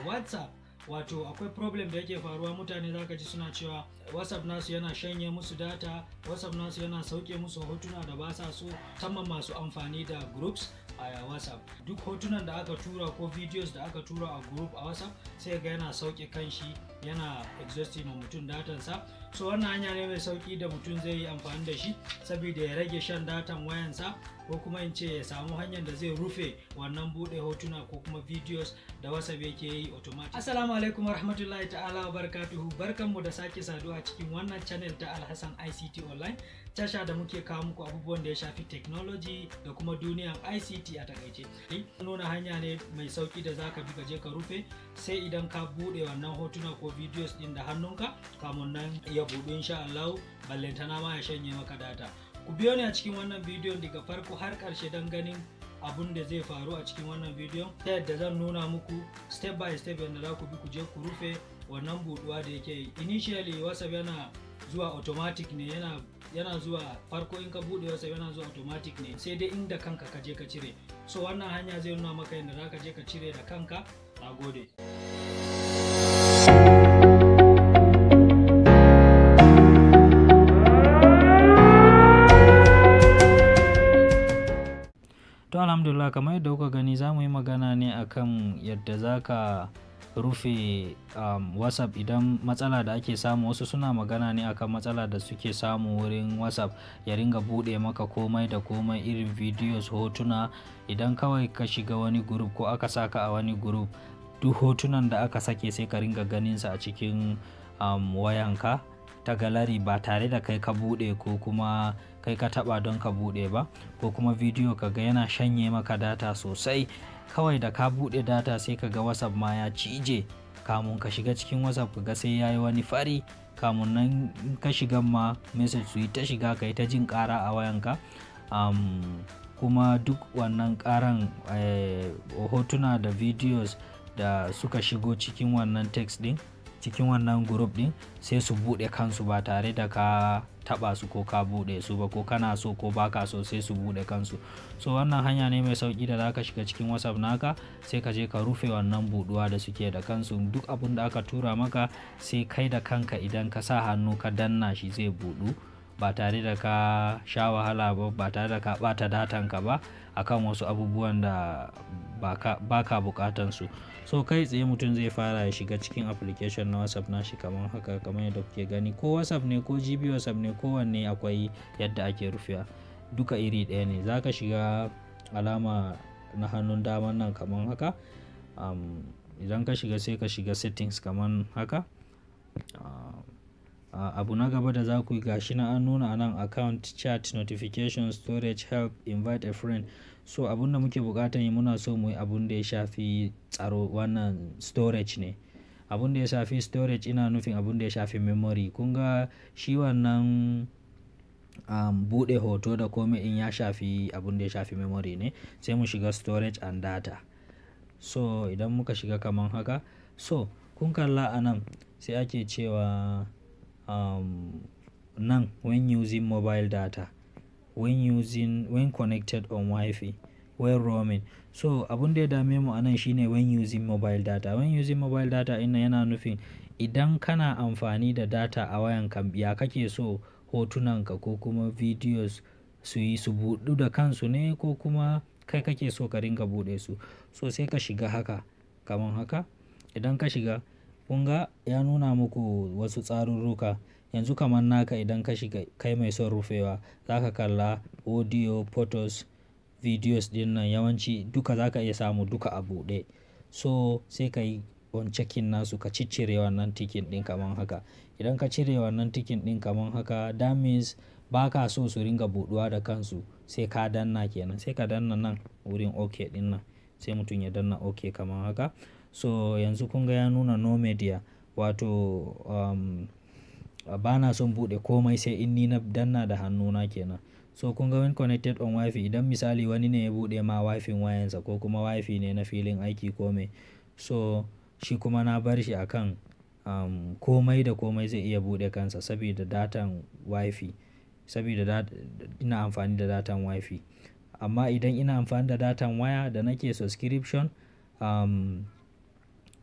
WhatsApp. Wato akwai problem da yake faruwa, mutane zaka ji suna cewa WhatsApp nasu yana shanye musu data, WhatsApp nasu yana sauke musu hotuna da ba sa so, musamman masu amfani da groups a WhatsApp. Duk hotunan da aka tura ko videos da aka tura a group a WhatsApp, sai ga yana sauke kanshi, yana exhausting ma mutum datansa. So wannan hanya ne mai sauki da mutum zai yi amfani da shi saboda ya rage shan datan wayansa, ko kuma in ce ya samu hanyar da zai rufe wannan bude hotuna ko kuma videos da WhatsApp yake yi automatic. Assalamu alaikum warahmatullahi ta'ala wa barakatuhu. Barkanmu da sake saduwa cikin wannan channel ta Alhassan ICT Online, tasha da muke kawo muku abubuwan da ya shafi technology da kuma duniyan ICT a takaice. Nuna hanya ne mai sauki da zaka bi ka je ka rufe, sai idan ka bude wannan hotuna ko videos din da hannunka kamun nan ya buɗu insha Allah, ballantana ma ya shanye maka data. Ku biyo ni a cikin wannan bidiyon daga farko har ƙarshe don ganin abun da zai faru a cikin wannan bidiyon, ta yadda zan nuna muku step by step yadda za ku bi ku je ku rufe wannan buɗuwa da yake yi. Initially WhatsApp yana zuwa automatic ne, yana zuwa farko in ka buɗe WhatsApp yana zuwa automatic ne, sai dai inda kanka ka je ka cire. So wannan hanya zai nuna maka yadda za ka je ka cire da kanka. Na gode. To alhamdulillah, kamar yadda kuka gani, za mu yi magana ne akan yadda za ka rufe WhatsApp idan matsala da ake samu. Wasu suna magana ne akan matsala da suke samu wurin WhatsApp ya ringa buɗe maka komai da komai, irin videos, hotuna. Idan kawai ka shiga wani group ko aka saka a wani group, duk hotunan da aka sake sai ka ringa ganinsa a cikin wayanka ta gallery ba tare da kai ka buɗe ko kuma kai ka taɓa don ka buɗe ba, ko kuma video ka ga yana shanye maka data sosai. Kawai da ka buɗe data sai ka ga WhatsApp ma ya cije. Kamun ka shiga cikin WhatsApp ka ga sai ya yi wani fari, kamun nan in ka shiga ma message su yi ta shiga, ka yi ta jin ƙara a wayanka. Kuma duk wannan ƙaran hotuna da videos da suka shigo cikin wannan text ɗin, cikin wannan group ɗin, sai su buɗe kansu ba tare da ka taɓa su ko ka buɗe su ba, ko kana so ko baka so, sai su buɗe kansu. So wannan hanya ne mai sauƙi da zaka shiga cikin WhatsApp naka, sai ka je ka rufe wannan buɗuwa da suke da kansu. Duk abun da aka tura maka, sai kai da kanka idan ka sa hannu ka danna shi zai buɗu ba tare da ka sha wahala ba, ba tare da ka ɓata datan ka ba akan wasu abubuwan da baka buƙatan su. So kai tsaye mutum zai fara ya shiga cikin application na WhatsApp nashi kamar haka, kamar yadda kuke gani. Ko WhatsApp ne ko GB WhatsApp ne, kowanne akwai yadda ake rufewa, duka iri ɗaya ne. Zaka shiga alama na hannun daman nan kamar haka. Idan ka shiga, sai ka shiga settings kamar haka. Abu na gaba da za ku yi, gashi na an nuna anan: account, chat, notification, storage, help, invite a friend. So abun da muke buƙatan yi, muna so mu yi abun da ya shafi tsaro, wannan storage ne. Abun da ya shafi storage, ina nufin abun da ya shafi memory. Kun ga shi wannan buɗe hoto da kome in ya shafi abun da ya shafi memory ne, sai mu shiga storage and data. So idan muka shiga kaman haka, so kun kalla anan sai ake cewa nan when using mobile data, when connected on Wi-Fi, when roaming. So abun da ya dame mu anan shine when using mobile data. When using mobile data ina yana nufin idan kana amfani da data a wayanka, ya kake so hotunanka ko kuma videos su yi, su buɗu da kansu ne ko kuma kai kake so ka ringa buɗe su? So sai ka shiga haka kaman haka. Idan ka shiga, kun ga ya nuna muku wasu tsarurruka. Yanzu kamar naka, idan ka shiga, kai mai son rufewa, za ka kalla audio, photos, videos ɗin nan yawanci duka za ka iya samu duka a buɗe. So sai ka yi on checking nasu, ka ciccire wannan ticking ɗin kaman haka. Idan ka cire wannan ticking ɗin kaman haka, that means ba ka so su ringa buɗuwa da kansu sai ka danna kenan. Sai ka danna nan wurin OK ɗin nan, sai mutum ya danna OK kaman haka. So yanzu kun ga ya nuna no media, wato bana son buɗe komai sai in ni na danna da hannuna kenan. So kun ga when connected on Wi-Fi, idan misali wani ne ya buɗe ma Wi-Fi wayansa ko kuma Wi-Fi ne na filin aiki ko me, so shi kuma na bar shi akan komai da komai zai iya buɗe kansa sabida datan Wi-Fi, sabida ina amfani da datan Wi-Fi. Amma idan ina amfani da datan waya da nake subscription,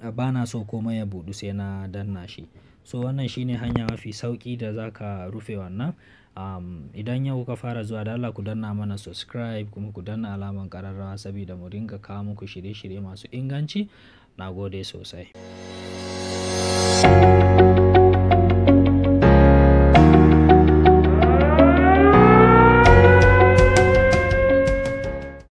Ba na so komai ya buɗu sai na danna shi. So wannan shine hanya mafi sauƙi da za ka rufe wannan. Idan yau kuka fara zuwa, da Allah ku danna mana subscribe kuma ku danna alamar ƙararrawa saboda mu dinga kawo muku shirye-shirye masu inganci. Na gode sosai.